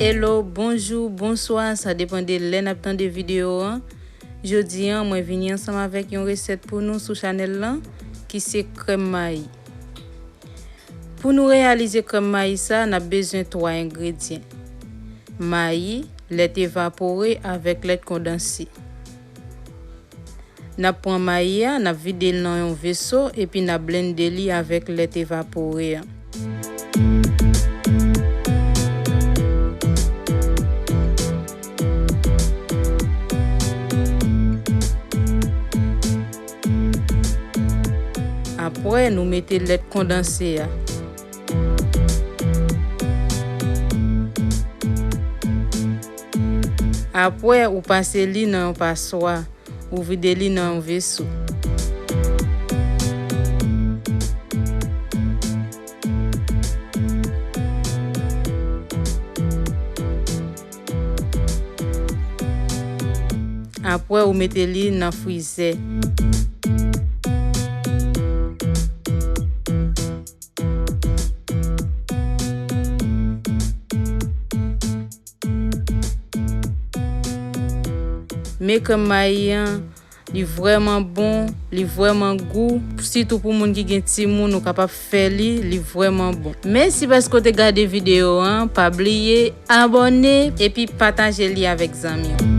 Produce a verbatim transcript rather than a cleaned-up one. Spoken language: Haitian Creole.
Hello, bonjou, bonswa, sa depann de lè n ap tande videyo an. Jodi an, mwen vini ansanm avèk yon resèt pou nou sou chanèl lan, ki se krèm mayi. Pou nou reyalize krèm mayi sa, n ap bezwen twa engredyan. Mayi, lèt evapore avèk lèt kondanse. N ap pran mayi a, n ap vide l nan yon veso, epi n ap blende li avèk lèt evapore a. Apre, nou mete lèt kondanse a. Apre, ou pase li nan yon paswa. Ou vide li nan yon veso. Apre, ou mete li nan frizè. Men krèm mayi an, li vrèman bon, li vrèman gou. Sitou pou moun ki gen timoun, ou kapab fè li, li vrèman bon. Mèsi paske w te gade videyo an. Pa bliye abòne epi pataje li avèk zanmi w.